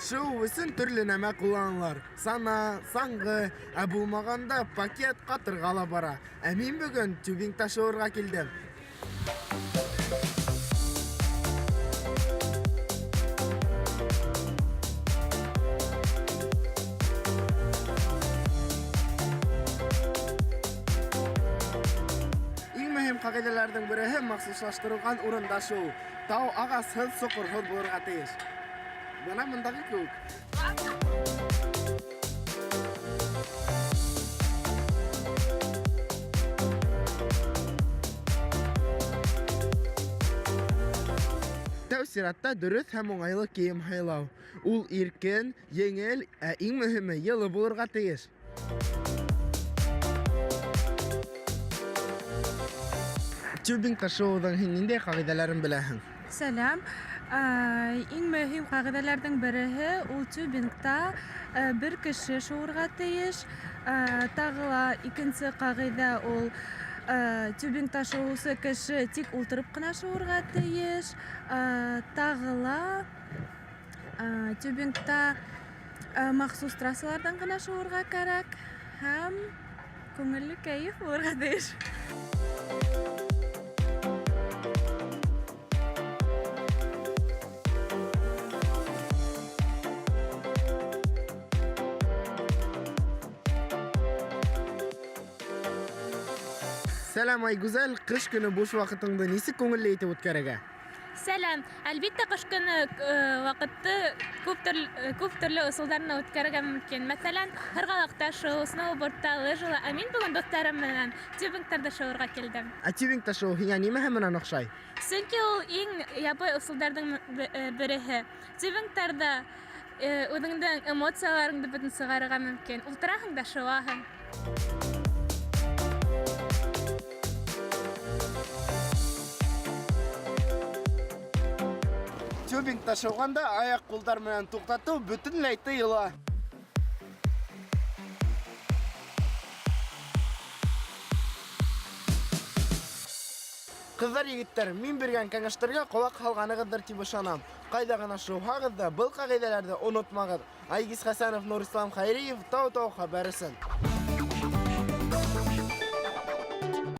Шыу өсөн төрлө нәмә ҡулланалар. Сана, саңғы, ә булмағанда пакет ҡатырға ла бара. Ә мин бөгөн тюбингта шыуырға килдем. Иң мөһим ҡағиҙәләрҙең береһе махсуслаштырылған урында шыу. Тау ағасһыҙ, соҡорһоҙ булырға тейеш. Бына мындағы кеүек. Тәү сиратта дөрөҫ һәм уңайлы кейем һайлау. Ул иркен, еңел, ә иң мөһиме йылы булырға тейеш. Тюбингта шыуыуҙың һин ниндәй ҡағиҙәләрен беләһең? Сәлам. Иң мөһим ҡағиҙәләрҙең береһе ул тюбингта бер кеше шыуырға тейеш. Тағы ла икенсе ҡағиҙә ул тюбингта шыуыусы кеше тик ултырып ҡына шыуырға тейеш. Тағы ла тюбингта махсус трассаларҙан ғына шыуырға кәрәк һәм күңелле кәйеф булырға тейеш. Сәлам, Айгүзәл, ҡыш көнө буш ваҡытыңды нисек күңелле итеп үткәрергә? Сәлам. Әлбиттә, ҡыш көнө ваҡытты күп төрлө, күп төрлө ысулдар менән үткәрергә мөмкин. Мәҫәлән, һырғалаҡта шыу, сноубордта, лыжала. Ә мин бөгөн дуҫтарым менән тюбингтарҙа шыуырға килдем. Ә тюбингта шыу һиңә нимәһе менән оҡшай? Сөнки ул иң ябай ысулдарҙың береһе. Тюбингтарҙа үҙеңдең эмоцияларыңды бөтөн сығарырға мөмкин. Ултыраһың да шыуаһың. Тюбингта шыуғанда аяҡ-ҡулдар менән туҡтатыу бөтөнләй тыйыла. Ҡыҙҙар, егеттәр, мин биргән кәңәштәргә ҡолаҡ һалғанығыҙҙыр тип ышанам. Ҡайҙа ғына шыуһағыҙ ҙа, был ҡағиҙәләрҙе онотмағыҙ. Айгиз Хәсәнов, Нурислам Хәйриев, Тау-Тау хәбәр өсөн.